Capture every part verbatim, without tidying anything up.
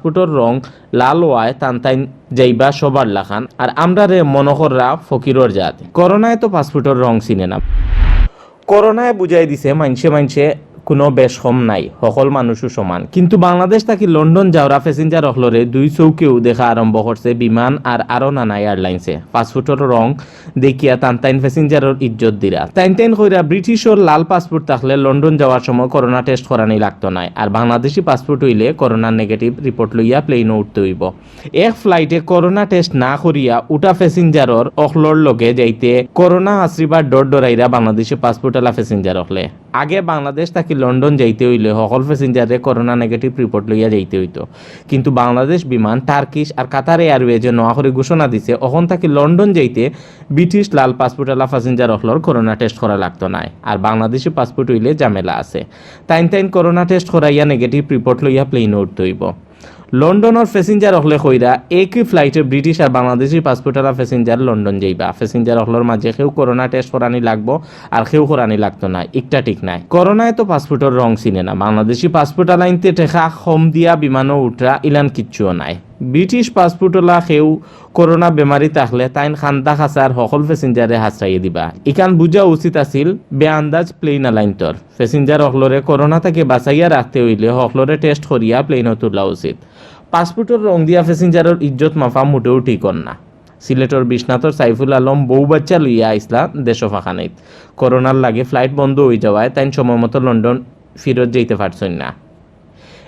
পাসপোর্টর রং লাল অওয়ায় তান তাইন যাইবা সবার লাখান। আর আমরারে মনো কররা ফকিরর জাত। করোনায় তো পাসপোর্টর রং চিনে না। করোনায় বুঝাই দিছে মানষে মানষে কোনো বেশ কম নাই, হকল মানুষও সমান। কিন্তু বাংলাদেশ থাকি লন্ডন যাওরা প্যাসেঞ্জার অকলরে দুই চউখেউ দেখা আরম্ভ করছে বিমান আর আরো নানা এয়ারলাইন্সে। পাসপোর্টর রং দেখিয়া তান তাইন প্যাসেঞ্জারর ইজ্জত দিরা। তাইন তাইন কইরা ব্রিটিশর লাল পাসপোর্ট থাকলে লন্ডন যাওয়ার সময় করোনা টেস্ট করানি লাগতো নায়, আর বাংলাদেশি পাসপোর্ট অইলে করোনার নেগেটিভ রিপোর্ট লইয়া প্লেনও উঠতে অইবো। এক ফ্লাইটে করোনা টেস্ট না করিয়া উঠা প্যাসেঞ্জারর অকলর লগে যাইতে করোনা আছরিবার ডর ডরাইরা বাংলাদেশি পাসপোর্ট আলা প্যাসেঞ্জার অকলে। আগে বাংলাদেশ থাকি লন্ডন যাইতে অইলে হকল প্যাসেঞ্জাররে করোনা নেগেটিভ রিপোর্ট লইয়া যাইতে অইতো, কিন্তু বাংলাদেশ বিমান, টার্কিশ আর কাতার এয়ারওয়েজে নয়া করি ঘোষণা দিছে, অখন থাকি লন্ডন যাইতে ব্রিটিশ লাল পাসপোর্ট আলা প্যাসেঞ্জার অকলর করোনা টেস্ট করা লাগতো নায়, আর বাংলাদেশি পাসপোর্ট অইলে ঝামেলা আছে। তাইন তাইন করোনা টেস্ট করাইয়া নেগেটিভ রিপোর্ট লইয়া প্লেনও উঠতে অইবো। লন্ডনর প্যাসেঞ্জার অকলে কইরা একই ফ্লাইটে ব্রিটিশ আর বাংলাদেশি পাসপোর্ট আলা প্যাসেঞ্জার লন্ডন যাইবা। প্যাসেঞ্জার অকলর মাঝে কেউ করোনা টেস্ট করানি লাগবো আর কেউ করানি লাগতো নায়, ইকটা ঠিক নায়। করোনায় তো পাসপোর্টর রং চিনে না। বাংলাদেশি পাসপোর্ট আলাইন্তে টেকা কম দিয়া বিমানও উঠরা ইলান কিচ্ছুও নাই। ব্রিটিশ পাসপোর্ট অলা কেউ করোনা বেমারি থাকলে তাইন কান্দা কাছার হকল প্যাসেঞ্জাররে হাছরাইয়া দিবা। ইখান বুঝা উচিত আছিল বেআন্দাজ প্লেন আলাইন্তর। প্যাসেঞ্জার অকলরে করোনা থাকি বাঁচাইয়া রাখতে অইলে হকলরে টেস্ট করিয়া প্লেনও তুলা উচিত। পাসপোর্টর রং দিয়া প্যাসেঞ্জারর ইজ্জত মাফা মোটেও ঠিক অর না। সিলেটর বিশ্বনাথর সাইফুল আলম বউ বাচ্চা লইয়া আইছলা দেশো ফাঁকানিত। করোনার লাগি ফ্লাইট বন্ধ অই যাওয়ায় তাইন সময় মতো লন্ডন ফিরত যাইতে পারছইন না।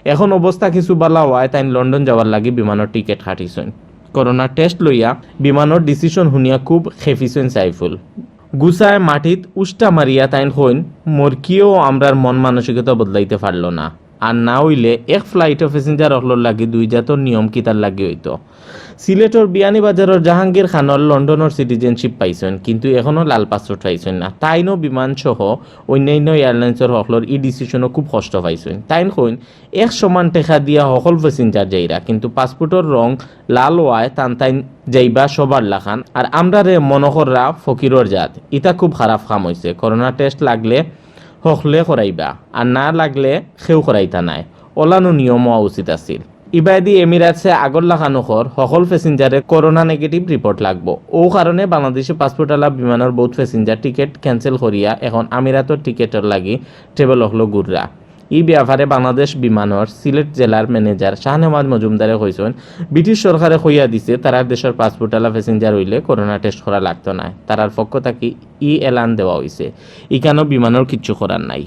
এখন অবস্থা কিছু বালা অওয়ায় তাইন লন্ডন যাওয়ার লাগি বিমানর টিকেট কাটিছইন। করোনার টেস্ট লইয়া বিমানর ডিসিশন হুনিয়া খুব খেপিছইন সাইফুল। গুছায় মাটিত উষ্টা মারিয়া তাইন কইন, "মরকিয়েও আমরার মন মানসিকতা বদলাইতে পারলো না। আর না অইলে এক ফ্লাইটও প্যাসেঞ্জার অকলর লাগি দুই জাতর নিয়ম কিতার লাগি অইতো?" সিলেটর বিয়ানীবাজারর জাহাঙ্গীর খানর লন্ডনর সিটিজেনশিপ পাইছইন, কিন্তু এখনো লাল পাসপোর্ট পাইছইন না। তাইনও বিমান সহ অন্যান্য এয়ারলাইন্সর অকলর ই ডিসিশনও খুব কষ্ট পাইছইন। তাইন কইন, "এক সমান টেকা দিয়া হকল প্যাসেঞ্জার যাইরা, কিন্তু পাসপোর্টর রং লাল অওয়ায় তান তাইন যাইবা সবার লাখান। আর আমরারে মনো কররা ফকিরর জাত। ইতা খুব খারাপ কাম অইছে। করোনা টেস্ট লাগলে হকলে করাইবা, আর না লাগলে কেউ করাইতা নায়। অলানও নিয়ম অওয়া উচিত আছিল।" ইবায়দি এমিরেটসে আগর লাখান অকর হকল প্যাসেঞ্জারে করোনা নেগেটিভ রিপোর্ট লাগবো। অউ কারণে বাংলাদেশি পাসপোর্ট আলা বিমানর বউত প্যাসেঞ্জার টিকেট ক্যান্সেল করিয়া এখন আমিরাতর টিকেটর লাগি টেবল অকলো ঘুররা। ই ব্যাপারে বাংলাদেশ বিমানর সিলেট জেলার ম্যানেজার শাহনেওয়াজ মজুমদারে কইছইন, ব্রিটিশ সরকারে কইয়া দিছে তারার দেশর পাসপোর্ট আলা প্যাসেঞ্জার অইলে করোনা টেস্ট করা লাগতো নায়। তারার পক্ষ থাকি ই এলান দেওয়া অইছে। ইখানো বিমানর কিচ্ছু করার নাই।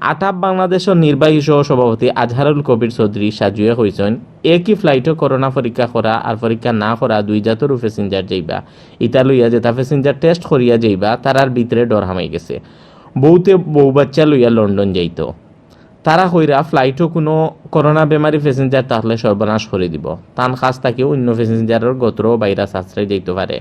আটাপ বাংলাদেশর নির্বাহী সহ সভাপতি আজহারুল কবির চৌধুরী সাজুয়ে কইছইন, একই ফ্লাইটও করোনা পরীক্ষা করা আর পরীক্ষা না করা দুই জাতরও প্যাসেঞ্জার যাইবা। ইতা লইয়া যেতা প্যাসেঞ্জার টেস্ট করিয়া যাইবা, তারার ভিতরে ডর হামাই গেছে। বউতে বউ বাচ্চা লইয়া লন্ডন যাইতো। তারা কইরা ফ্লাইটও কোনো করোনা বেমারি প্যাসেঞ্জার থাকলে সর্বনাশ করি দিবো। তান কাছ থাকি অন্য প্যাসেঞ্জারর গত্রও ভাইরাস আছরাই যাইতো পারে।